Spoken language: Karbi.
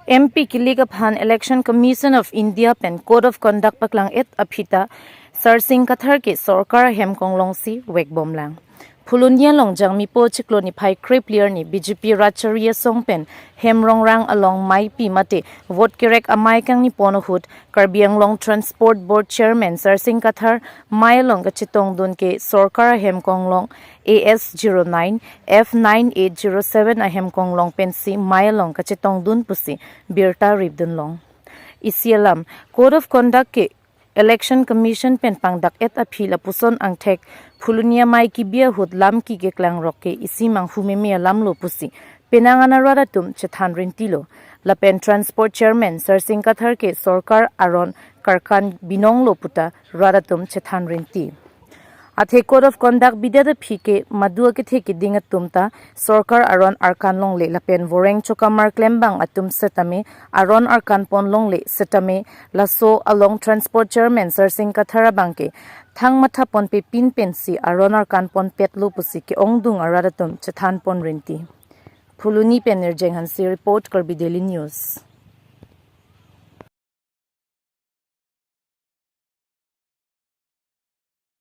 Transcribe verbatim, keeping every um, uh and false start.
M P kilik aphan Election Commission of India pen Code of Conduct paklang-et aphi ta Sarsing Kathar ke sorkar ahem konglong si vekbomlang. Phuloni along Jangmipo chiklo niphai krep lir arni B J P Ratchari Asong pen Hemrongrang along maipi mate vote kerek amei kangni pon ahut Karbi Anglong Transport Board Chairman Sarsing Kathar mei along kachetongdun ke sorkar ahem konglong A S zero nine F nine eight zero seven ahem konglong pensi mei along kachetongdun pusi birta ripdunlong. Isi alam, Code of Conduct ke Election Commission pen pangdak-et aphi lapuson angthek Phuloni amei kebi ahut lam kekeklang rok ke isi manghu meme alamlo pusi penang an arat atum chethan rintilo. Lapen Transport Chairman Sarsing Kathar ke sorkar aron karkan binonglo puta rat atum chethan rinti. Athe Code of Conduct bidet aphi ke madu akethe keding atum ta sorkar aron arkan longle lapen voreng chokamar klembang atum setame aron arkan pon longle setame laso along Transport Chairman Sarsing Kathar abang ke thang matha ponpe pin pensi aron arkan ponpetlo pusi ke-ongdung arat atum chethan pon rinti. Phuloni pen Nirjeng Hanse report, Karbi Daily News.